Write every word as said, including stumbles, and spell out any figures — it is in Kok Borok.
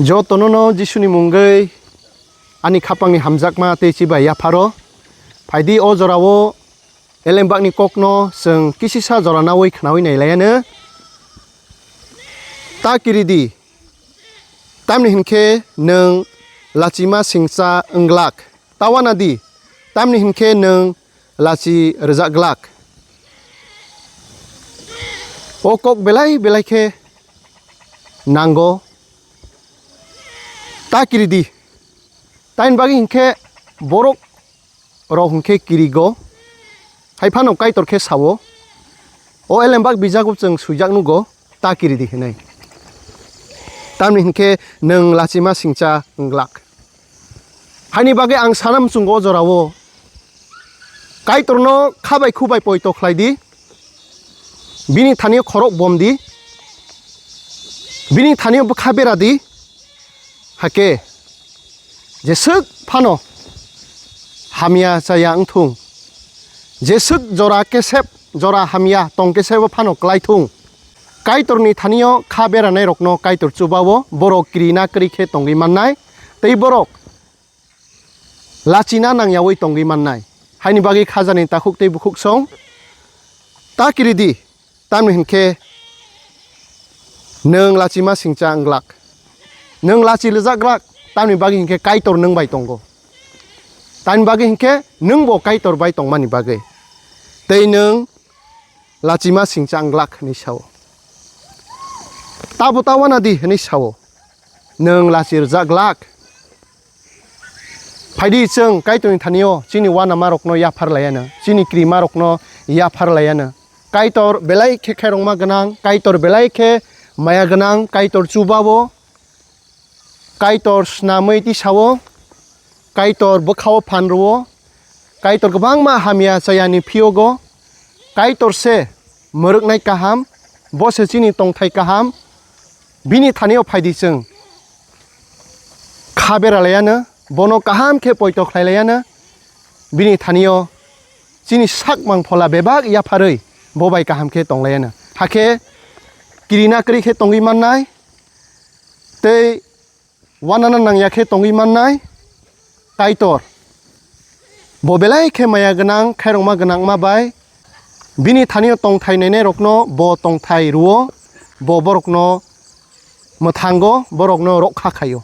Jotono no Jisuni mungwi ani khapangni hamjakma tei chibai yapharo. Phaidi o jorao elembakni kokno chwng kisisa jora nawi khnawi nailaiano. Ta kiridi, tamni hinkhe nwng lachima singcha wnglak. Ta wanadi, tamni hinkhe nwng lachi rwjak glak. O kok belai belai khe nango. Ta kiridi. Taini bagwi hinkhe borok rok hinkhe kirigo. Hai phano Kaitor khe sao, o elembak bijago chwng swijak nugo, ta kiridi hinwi. Tamni hinkhe nwng lachima singcha wnglak. Haini bagwi ang sana muchungo o jorao Kaitorno kha bai khu bai poito khlai di, bini thani khorok bom di, bini thani bwkha bera di, hakhe jeswk phano hamya chaya wngthung, jeswk jora kesep jora hamya tong kesebo phano klai thung. Kaitorni thanio kha beranai rokno Kaitor chubao, borok kirina kwrwi khe tongwi mannai, tei borok lachina nangyawi tongwi mannai. Haini bagwi khajani takhuk tei bukhuk song ta kiridi, tamni hinkhe nwng lachima singcha wnglak. Nwng lachi rwjak glak, tamni bagwi hinkhe Kaitor nwng bai tongo. Tamni bagwi hinkhe nwngbo Kaitor bai tongmani bagwi. Tei nwng lachima singcha wnglak hinwi sao. Tabo ta wanadi hinwi sao. Nwng lachi rwjak glak. Phaidi chwng Kaitorni thanio chini wanamarokno yaphar laiano, chini kirimarokno yaphar laiano. Kaitor belai khe khairokma gwnang, Kaitor belai khe maya gwnang, Kaitor chubao, Kaitor snamwi tisao, Kaitor bwkhao phan rwo, Kaitor kwbangma hamya chayani phiyogo, Kaitor se mwrwknai kaham, bo se chini tongthai kaham, bini thanio phaidi chwng kha bera laiano, bono kaham khe poito khlai laiano, bini thanio chini sak mang phola bebak yapharwi bo bai kaham khe tong laiano. Hakhe kirina kwrwi khe tongwi mannai, tei wanana nangya khe tongwi mannai Kaitor. Bo belai khe maya gwnang, khairokma gwnangma bai bini thanio tongthai nainai rokno bo tongthai rwo, bo borokno mwthango, borokno rokha khaio.